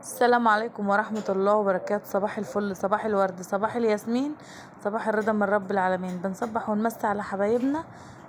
السلام عليكم ورحمة الله وبركاته. صباح الفل، صباح الورد، صباح الياسمين، صباح الرضا من رب العالمين. بنصبح ونمسي على حبايبنا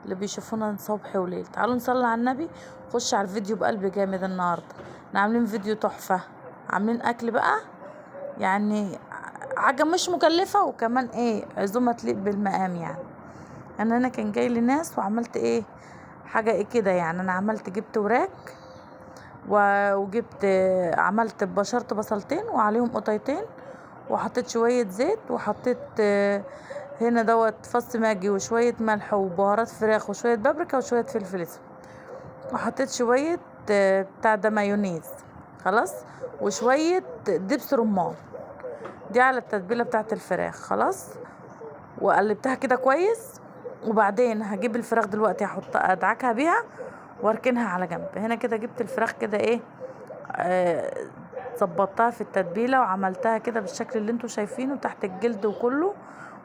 اللي بيشوفونا صبح وليل. تعالوا نصلي على النبي. خش على الفيديو بقلب جامد. النهارده احنا عاملين فيديو تحفة، عاملين اكل بقى يعني حاجة مش مكلفة، وكمان ايه عزومة تليق بالمقام. يعني انا كان جاي لي ناس وعملت ايه حاجة ايه كده، يعني انا عملت جبت وراك وجبت عملت بشرت بصلتين وعليهم قطيتين، وحطيت شوية زيت، وحطيت هنا دوت فص ماجي وشوية ملح وبهارات فراخ وشوية بابريكا وشوية فلفل اسود، وحطيت شوية بتاع ده مايونيز خلاص، وشوية دبس رمان دي على التتبيلة بتاعت الفراخ خلاص، وقلبتها كده كويس. وبعدين هجيب الفراخ دلوقتي هحط ادعكها بيها واركنها على جنب. هنا كده جبت الفراخ كده ايه ظبطتها في التتبيله وعملتها كده بالشكل اللي انتوا شايفينه تحت الجلد وكله،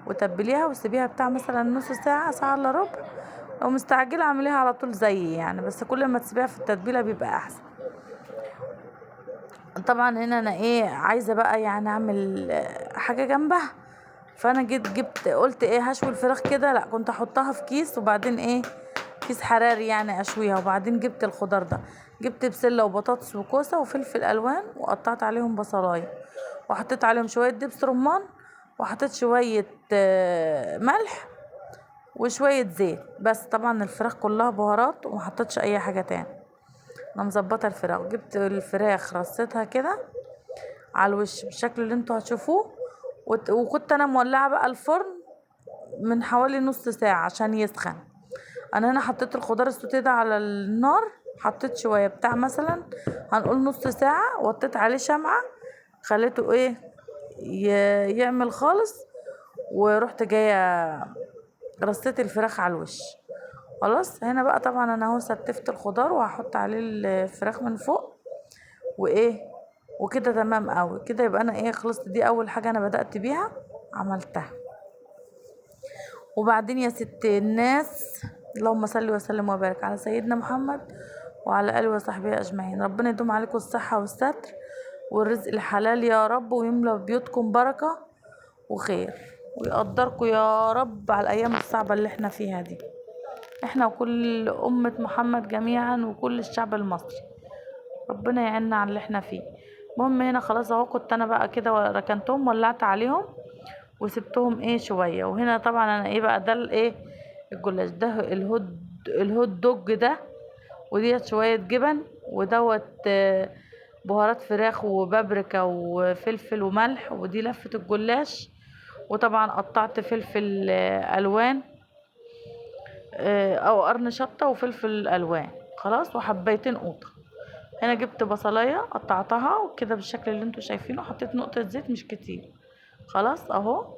وتبليها وسيبيها بتاع مثلا نص ساعة، ساعة الا ربع. لو مستعجلة اعمليها على طول زيي يعني، بس كل ما تسيبيها في التتبيله بيبقى احسن. طبعا هنا انا ايه عايزه بقى يعني اعمل حاجة جنبها، فانا جيت جبت قلت ايه هشوي الفراخ كده، لا كنت احطها في كيس وبعدين ايه كيس حراري يعني اشويها. وبعدين جبت الخضار ده، جبت بسلة وبطاطس وكوسه وفلفل الوان، وقطعت عليهم بصلايه، وحطيت عليهم شوية دبس رمان، وحطيت شوية ملح وشوية زيت بس. طبعا الفراخ كلها بهارات وما حطيتش اي حاجة تاني، انا مظبطه الفراخ. جبت الفراخ رصيتها كده على الوش بالشكل اللي انتوا هتشوفوه، وكنت انا مولعه بقى الفرن من حوالي نص ساعة عشان يسخن. انا هنا حطيت الخضار السوتيه ده على النار، حطيت شوية بتاع مثلا هنقول نص ساعة، وطيت عليه شمعة خليته ايه يعمل خالص، ورحت جاية رصيت الفراخ على الوش خلاص. هنا بقى طبعا انا اهو ستفت الخضار وهحط عليه الفراخ من فوق وايه وكده تمام قوي كده. يبقى انا ايه خلصت، دي اول حاجة انا بدأت بيها عملتها. وبعدين يا ست الناس، اللهم صل وسلم وبارك على سيدنا محمد وعلى اله وصحبه اجمعين. ربنا يدوم عليكم الصحة والستر والرزق الحلال يا رب، ويملى بيوتكم بركة وخير، ويقدركم يا رب على الايام الصعبة اللي احنا فيها دي، احنا وكل امه محمد جميعا وكل الشعب المصري. ربنا يعيننا على اللي احنا فيه. المهم هنا خلاص اهو كنت انا بقى كده ركنتهم، ولعت عليهم وسبتهم ايه شوية. وهنا طبعا انا ايه بقى ده الايه الجلاش ده، الهوت دوج ده، وديت شوية جبن، ودوت بهارات فراخ وبابريكا وفلفل وملح، ودي لفه الجلاش. وطبعا قطعت فلفل الوان، او قرن شطه وفلفل الوان خلاص، وحبايتين قوطه. هنا جبت بصلايه قطعتها وكده بالشكل اللي انتوا شايفينه، حطيت نقطة زيت مش كتير خلاص اهو،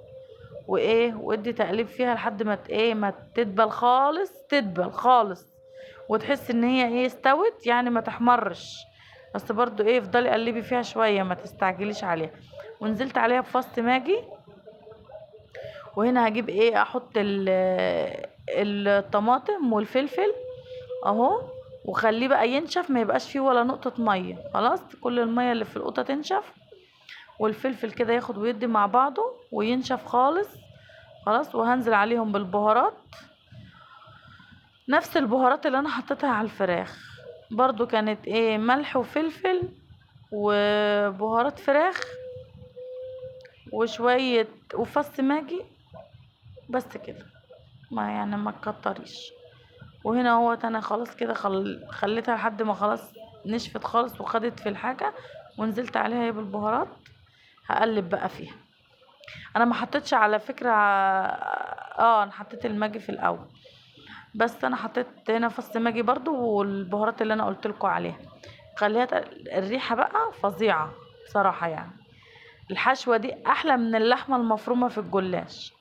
وايه وادي تقليب فيها لحد ما ايه ما تدبل خالص، تدبل خالص، وتحس ان هي ايه استوت يعني، ما تحمرش، بس برضو ايه افضلي قلبي فيها شوية ما تستعجليش عليها. ونزلت عليها بفص ماجي. وهنا هجيب ايه احط الطماطم والفلفل اهو، وخليه بقى ينشف ما يبقاش فيه ولا نقطة مية خلاص، كل المية اللي في القوطه تنشف، والفلفل كده ياخد ويدي مع بعضه وينشف خالص خلاص. وهنزل عليهم بالبهارات، نفس البهارات اللي انا حطيتها على الفراخ برضو، كانت ايه ملح وفلفل وبهارات فراخ وشوية وفص ماجي بس كده، ما يعني ما تكتريش. وهنا اهوت انا خلاص كده خليتها لحد ما خلاص نشفت خالص وخدت في الحاجة، ونزلت عليها بالبهارات. هقلب بقى فيها. انا ما حطيتش على فكرة، انا حطيت الماجي في الاول، بس انا حطيت هنا فص ماجي برضو والبهارات اللي انا قلت لكم عليها. خليها الريحة بقى فظيعة بصراحة، يعني الحشوة دي احلى من اللحمة المفرومة في الجلاش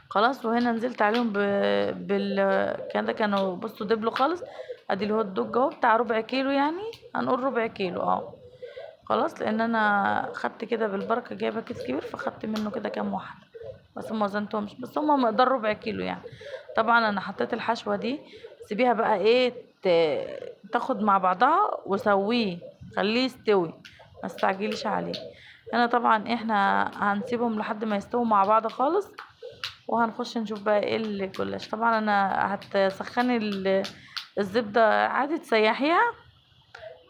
خلاص. وهنا نزلت عليهم بال كده، كانوا بصوا دبلوا خالص. ادي الهوت دوج اهو بتاع ربع كيلو، يعني هنقول ربع كيلو خلاص، لان انا خدت كده بالبركة جايبه كيس كبير، فخدت منه كده كام واحدة بس ما وزنتهمش، بس هما مقدار ربع كيلو يعني. طبعا انا حطيت الحشوه دي، سيبيها بقى ايه تاخد مع بعضها وسويه. خليه يستوي، ما تستعجليش عليه. هنا طبعا احنا هنسيبهم لحد ما يستووا مع بعض خالص، وهنخش نشوف بقى ايه الجلاش. طبعا انا هتسخني الزبدة عادي، تسيحيها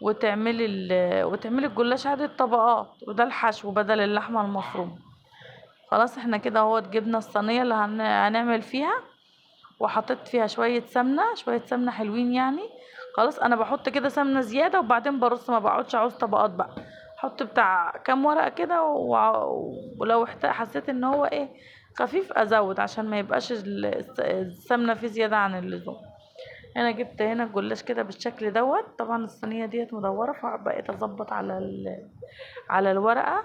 وتعملي الجلاش عادي الطبقات، وده الحشو بدل اللحمة المفرومة. خلاص احنا كده اهوت جبنا الصينية اللي هنعمل فيها، وحطيت فيها شوية سمنة، شوية سمنة حلوين يعني. خلاص انا بحط كده سمنة زيادة، وبعدين برص، ما بقعدش اعوز طبقات بقى، احط بتاع كام ورقة كده، ولو حسيت ان هو ايه خفيف ازود عشان ما يبقاش السمنة فيه زيادة عن اللزوم. انا جبت هنا الجلاش كده بالشكل دوت. طبعا الصينية ديت مدورة، فبقيت اظبط على الورقة.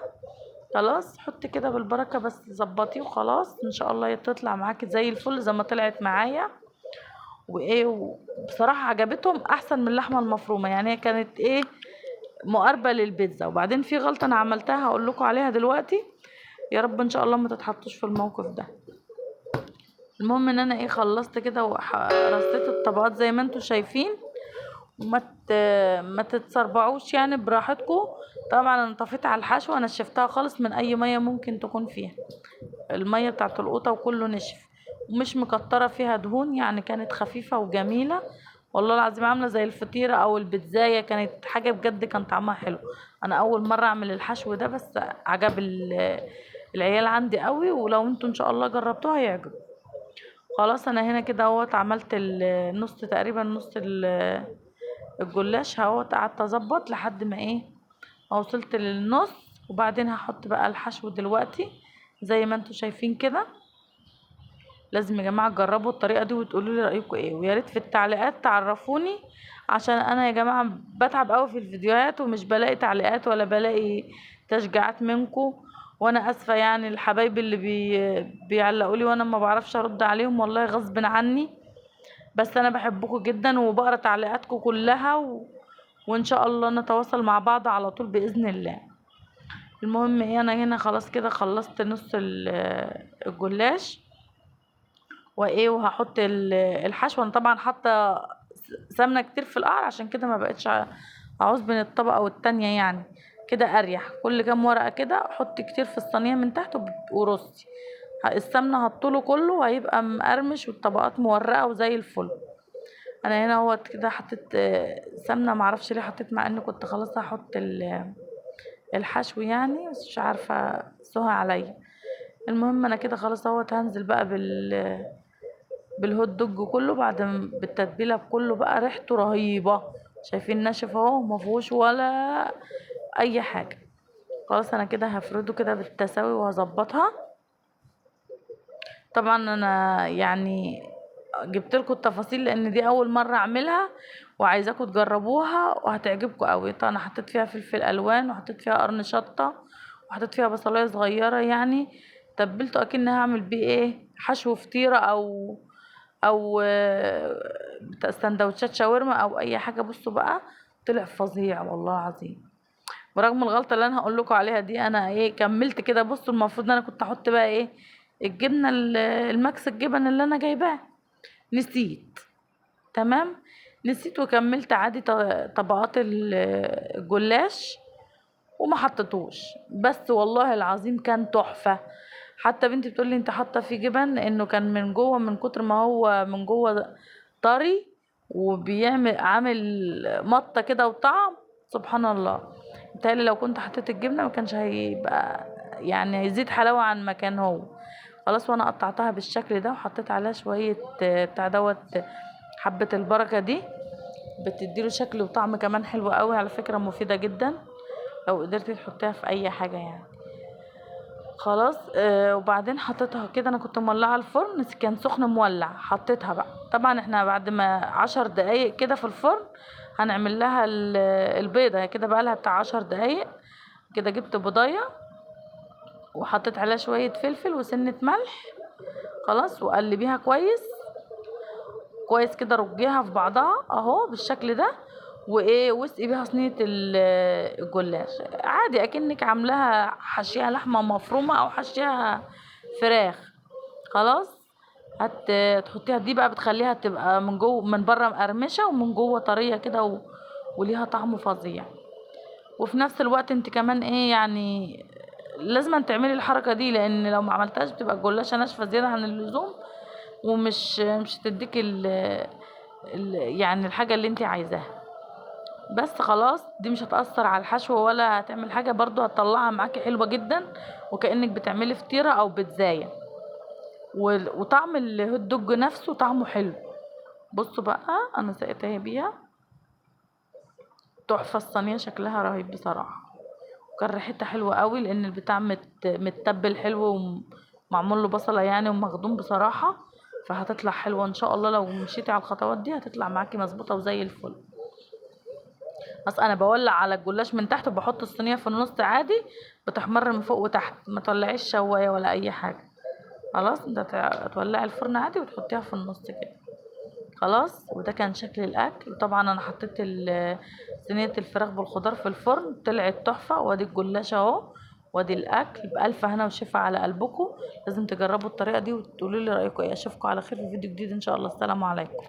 خلاص حطي كده بالبركة، بس ظبطيه وخلاص، ان شاء الله تطلع معاكي زي الفل زي ما طلعت معايا. وبصراحة عجبتهم احسن من اللحمة المفرومة، يعني هي كانت ايه مقاربة للبيتزا. وبعدين في غلطة انا عملتها هقول لكم عليها دلوقتي، يا رب ان شاء الله ما تتحطوش في الموقف ده. المهم ان انا ايه خلصت كده ورصيت الطبقات زي ما انتم شايفين، وما ما تتسربعوش يعني، براحتكم. طبعا انا طفيت على الحشو، انا نشفتها خالص من اي مية ممكن تكون فيها، المية بتاعت القوطه وكله نشف، ومش مكتره فيها دهون، يعني كانت خفيفة وجميلة والله العظيم، عامله زي الفطيره او البيتزايه، كانت حاجة بجد كان طعمها حلو. انا اول مرة اعمل الحشو ده، بس عجب العيال عندي قوي، ولو انتوا ان شاء الله جربتوها هيعجبكم. خلاص انا هنا كده اهوت عملت النص تقريبا، نص الجلاش اهوت، قعدت اظبط لحد ما ايه ما وصلت للنص. وبعدين هحط بقى الحشو دلوقتي زي ما انتوا شايفين كده. لازم يا جماعة تجربوا الطريقة دي وتقولوا لي رايكم ايه، ويا ريت في التعليقات تعرفوني، عشان انا يا جماعة بتعب قوي في الفيديوهات ومش بلاقي تعليقات ولا بلاقي تشجيعات منكم، وانا اسفه يعني الحبايب اللي بيعلقوا لي وانا ما بعرفش ارد عليهم والله غصب عني، بس انا بحبكم جدا وبقرا تعليقاتكم كلها، وان شاء الله نتواصل مع بعض على طول باذن الله. المهم ايه، انا هنا خلاص كده خلصت نص الجلاش، وايه وهحط الحشو. انا طبعا حاطه سمنه كتير في القعر، عشان كده ما بقتش اعوز بين الطبقة والتانية يعني، كده اريح. كل كام ورقة كده حطي كتير في الصينية من تحت ورصي السمنة، هتطوله كله وهيبقى مقرمش والطبقات مورقه وزي الفل. انا هنا اهوت كده حطيت سمنه، معرفش ليه حطيت، مع ان كنت خلاص هحط الحشو يعني، بس مش عارفه سوها عليا. المهم انا كده خلاص اهوت هنزل بقى بالهوت دوج كله بعد بالتتبيله بكله بقى، ريحته رهيبة، شايفين ناشف اهو ما فيهوش ولا اي حاجة. خلاص انا كده هفرده كده بالتساوي وهظبطها. طبعا انا يعني جبت لكم التفاصيل لان دي اول مرة اعملها وعايزاكم تجربوها وهتعجبكم قوي. طبعا انا حطيت فيها فلفل الوان، وحطيت فيها قرن شطه، وحطيت فيها بصلايه صغيرة، يعني تبلته اكن هعمل بيه ايه حشو فطيره او سندوتشات شاورما او اي حاجة. بصوا بقى طلع فظيع والله العظيم، برغم الغلطة اللي انا هقول لكم عليها دي انا ايه كملت كده. بصوا المفروض ان انا كنت احط بقى ايه الجبنة الماكس الجبن اللي انا جايباه، نسيت، تمام نسيت، وكملت عادي طبقات الجلاش وما حطيتوش، بس والله العظيم كان تحفة. حتى بنتي بتقول لي انت حاطه فيه جبن، انه كان من جوه من كتر ما هو من جوه طري وبيعمل عامل مطه كده وطعم سبحان الله. بالتالي لو كنت حطيت الجبنة ما كانش هيبقى يعني هيزيد حلاوة عن ما كان هو. خلاص وانا قطعتها بالشكل ده وحطيت عليها شوية بتاع دوت حبه البركة دي، بتديله شكل وطعم كمان حلو قوي على فكرة، مفيدة جدا لو قدرتي تحطيها في اي حاجة يعني. خلاص وبعدين حطيتها كده، انا كنت مولعه الفرن كان سخن مولع، حطيتها بقى. طبعا احنا بعد ما 10 دقايق كده في الفرن هنعمل لها البيضة، هي كده بقى لها بتاع 10 دقايق كده. جبت بيضايه وحطيت عليها شوية فلفل وسنة ملح، خلاص وقلبيها كويس كويس كده، رجيها في بعضها اهو بالشكل ده، وايه واسقي بيها صينية الجلاش عادي اكنك عاملاها حشيها لحمه مفرومه او حشيها فراخ. خلاص تحطيها دي بقى، بتخليها تبقى من جوه من بره مقرمشه ومن جوه طرية كده وليها طعم فظيع. وفي نفس الوقت انت كمان ايه يعني لازم تعملي الحركة دي، لان لو ما عملتهاش بتبقى الجلاشه ناشفة زيادة عن اللزوم، ومش مش هتديكي ال يعني الحاجة اللي انت عايزاها. بس خلاص دي مش هتأثر على الحشو ولا هتعمل حاجة، برضو هتطلعها معاكي حلوة جدا، وكأنك بتعملي فطيرة او بيتزاية. وطعم الهوت دوج نفسه طعمه حلو. بصوا بقى انا سقيتها بيها تحفة، الصينية شكلها رهيب بصراحة، وكان ريحتها حلوة قوي، لان البتاع متبل حلو ومعمول له بصلة يعني ومخدوم بصراحة، فهتطلع حلوة ان شاء الله. لو مشيتي على الخطوات دي هتطلع معاكي مظبوطة وزي الفل. بس انا بولع على الجلاش من تحت وبحط الصينية في النص عادي، بتحمر من فوق وتحت، ما تولعيش شواية ولا اي حاجة. خلاص انت هتولعي الفرن عادي وتحطيها في النص كده خلاص. وده كان شكل الاكل. وطبعا انا حطيت صينية الفراخ بالخضار في الفرن، طلعت تحفة. وادي الجلاش اهو، وادي الاكل. بالف هنا وشفا على قلبكم. لازم تجربوا الطريقة دي وتقولوا لي رايكم ايه. اشوفكم على خير في فيديو جديد ان شاء الله. السلام عليكم.